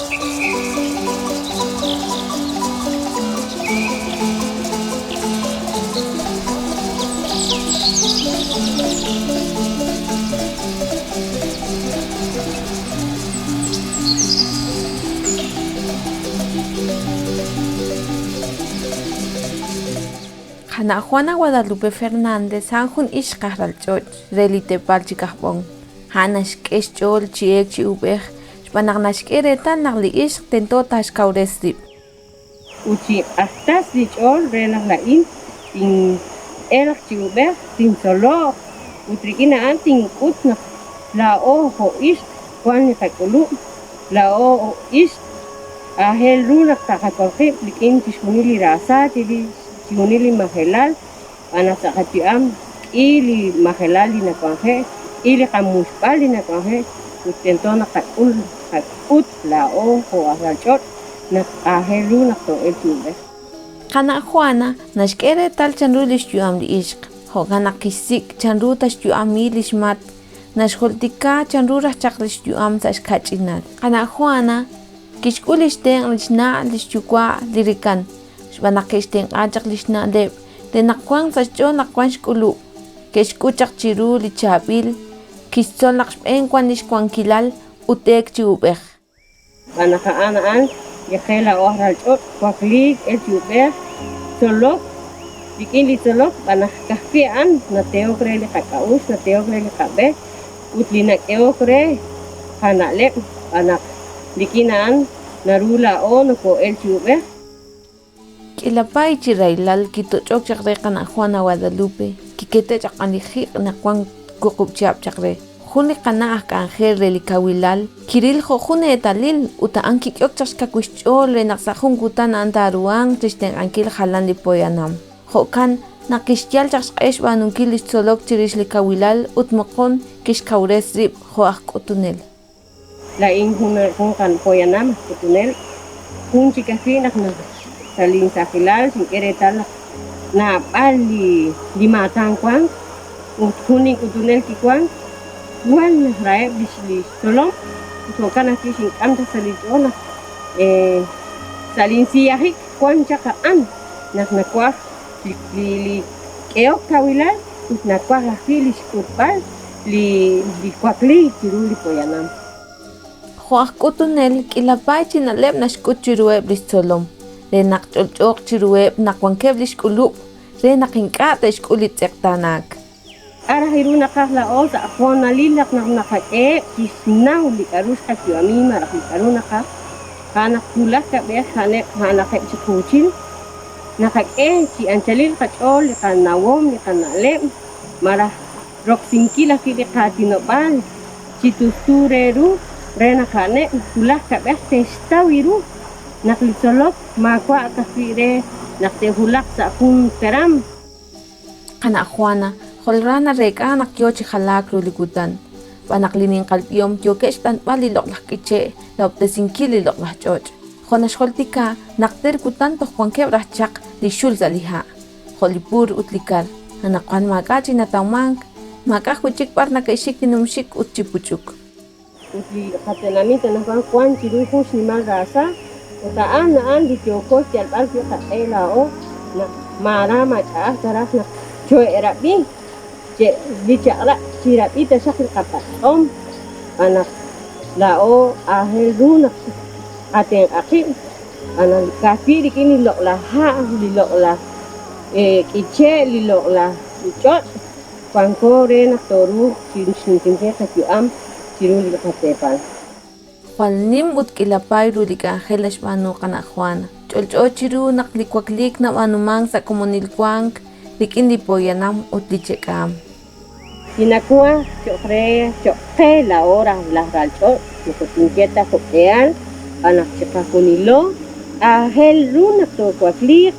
Qana' Juana Guadalupe Fernández a'an jun ixq aj ralch'och' re li teepal chi kajb'on. A'an naxk'e xch'ool chi elk chi uub'ej xb'aan naq naxk'e reetal naq li ixq tento taaxkawres rib'. Ut xinq'axtas li ch'ool re naq laa'in tin'elq chi uub'ej, tintzoloq ut rik'in a'an tink'ut naq laa'o jo' ixq wan li qak'ulub', laa'o jo' ixq aajel ru naq taqakol qib' rik'in chixjunil li raasa, chixjunil li majelal, xb'aan naq sa' qayu'am k'i li majelal li nak'anje', k'i li qamuxb'al li nak'anje' ut tento naq qak'ul qak'ut laa'o jo' aj ralch'och' naq aajel ru naq too'elq chi uub'ej. Qana' Juana naxk'e reetal chanru li xyu'am li ixq, jo'kan naq kixsik' chanru ta xyu'ami li xmat, naxjultika chanru raj chaq li xyu'am sa' xka'ch'inal. Qana' Juana kixk'ul li xtenq' li xna' li xyuwa' li rikan, xb'aan naq ke'xtenq'a chaq li xna'leb' re naq wanq sa' xch'ool naq wank xk'ulub', ke'xk'ut chaq chiru li chaab'il, kixtzol naq xb'een wan li xwankilal ut elk chi uub'ej. Xb'aan naq a'an a'an li qe laa'o aj ralch'och', wakliik, elk chi uub'ej, tzolok, rik'in li tzolok xb'aan naq ka'ajwi' a'an natehok re li qak'a'uxl, natehok re li qab'e ut li nak'ehok re qana'leb' xb'aan naq rik'in a'an naru laa'o nokoo'elk chi uub'ej. K'iila paay chi rahilal kitoch'ok chaq re qana' Juana Guadalupe, kikete' chaq q'an li jiq' naq wank wuqub' chihab' chaq re. Jun li qana' aj k'anjel re li kawilal kiril jo' jun eetalil ut a'an kik'ehok chaq xkawil xch'ool re naq sa' jun kutan a'an taaruhanq chixtenq'ankil jalan li poyanam. Jo'kan naq kixyal chaq xq'e xb'aanunkil li xtzolok chirix li kawilal ut moqon kixkawres rib' jo' aj k'utunel. Laa'in jun jun poyanam aj k'utunel, jun chik ajwi' naq sa' linsaajilal xink'e reetal naq naab'al li maatan wank ut jun link'utunel kiwank jwal naxraheb' li xtzolom ut jo'kan ajwi' xink'am chaq sa' linch'ool naq sa' linsiyajik wank chaq a'an naq nawaj li k'ehok kawilal ut nawaj ajwi' li xk'utb'al li wakliik chiru li poyanam. Jo' aj k'utunel, k'iila paay chi na'leb' naxk'ut chiruheb' li xtzolom, re naq ch'olch'ooq chiruheb' naq wankeb' li xk'ulub' re naq ink'a' te'xk'ul li tz'eqtaanaak. K'a' raj ru naqaj laa'o sa' hoonalil naq naqak'eheb' chixnaw li k'a'ru xqayu'ami malaj li k'a'ru naqaj, a'an naq wulaj kab'ej a'aneb' a'anaqeb' chi quuchil, naqak'e chi anchalil qach'ool li qanawom, li qana'leb' malaj roksinkil ajwi' li qaatinob'aal chi tustu re ru re naq a'aneb' wulaj kab'ej te'xtaw ru naq li tzolok maawa' ka'ajwi' re naq te'wulaq sa' jun teram. Qana' Juana, jwal ra nareek'a naq yo chi jalaak ru li kutan, xb'aan naq li ninqal b'ihom yookeb' xt'anb'al li loq'laj k'iche' rahob'tesinkil li loq'laj ch'och'. Jo' naxjultika, najter kutan toj wankeb' raj chaq li xul sa' li ha', jo' li pur ut li kar. Anaqwan maak'a' chi natawmank, maak'a' ajwi' chik b'ar nake'xik chi numxik ut chi puch'uk. Ut li qatenamit anaqwan wank chiru jun xnimal raasa, ut a'an a'an li yooko xyalb'al wi' qaq'e laa'o naq maara maach'a'aj ta raj naq choo'e'rab'i li chaq'rab' chirab'i taxaq li qapatz'om, xb'aan naq laa'o aajel ru naq qatenq'a qib', xb'aan naq ka'ajwi' rik'in li loq'laj ha', li loq'laj k'iche', li loq'laj ch'och' wanko re naq tooruuq chi xnumsinkil qayu'am chiru li qateepal. Jwal nim ut k'iila paay ru li k'anjel naxb'aanu qana' Juana. Ch'olch'o chiru naq li wakliik nab'aanumank sa' komonil wank rik'in li poyanam ut li che'k'aam. Li nawaj cho'q re cho'q qe laa'o laj ralch'och' moko tinye ta jo'k'ihal xb'aan naq chiqajunilo aajel ru naq toowakliiq.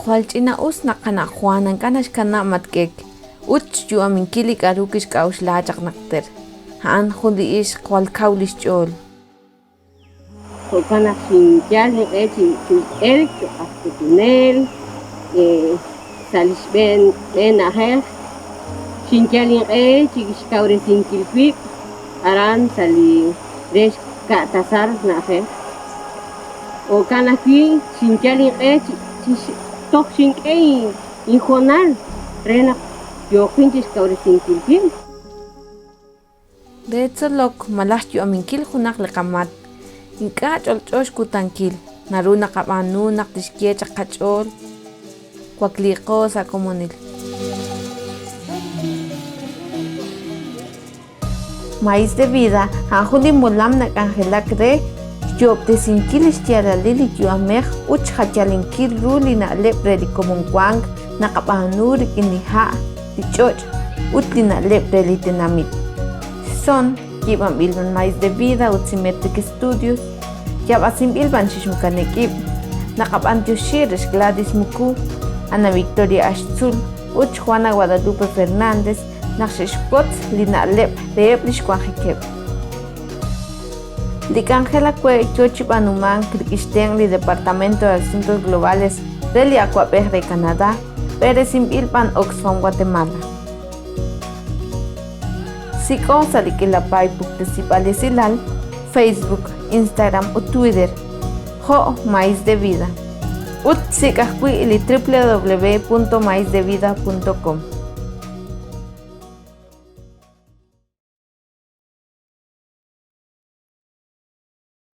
Jwal ch'ina'us naq qana' Juana ink'a' naxkanab' matk'ek ut xyu'aminkil li k'a'ru kixk'a'uxla chaq najter. A'an jun li ixq jwal kaw li xch'ool. Jo'kan naq xinyal inq'e chi elk cho'q aj k'utunel sa' li xb'een na'ajej, xinyal inq'e chi xkawresinkil wib' aran sa' li re xka'tasal na'ajej. Jo'kan ajwi' xinyal inq'e chi toj xink'e inhoonal re naq yooqin chixkawresinkil wib'. Re tzolok malaj xyu'aminkil junaq li qamatk' ink'a' ch'olch'o xkutankil, naru naqab'aanu naq tixye chaq qach'ool, wakliiqo sa' komonil. Maíz de Vida a'an jun li molam nak'anjelak re xyo'ob'tesinkil li xyaalalil li yu'amej ut xjayalinkil ru li na'leb' re li komon wank naqab'aanu rik'in li ha', li ch'och' ut li na'leb' re li tenamit. Son, yiib'anb'il b'an Maíz de Vida ut Symmetric Studios, yaab'asinb'il b'an xixmukanek'ib'. Naqab'antioxi re xGladys Muku, Ana Victoria Axtzul ut xJuana Guadalupe Fernández naq xe'xwotz li na'leb' reheb' li xwanjikeb'. Li k'anjel awe' yoo chi b'aanumank rik'in xtenq' li Departamento de Asuntos Globales re li Awa'b'ej re Canadá, b'eresinb'il b'an Oxfam Guatemala. Sik'o sa' li k'iila paay puktesib'aal esilal, Facebook, Instagram ut Twitter, jo' Maíz de Vida. Ut sik' ajwi' li www.maizdevida.com.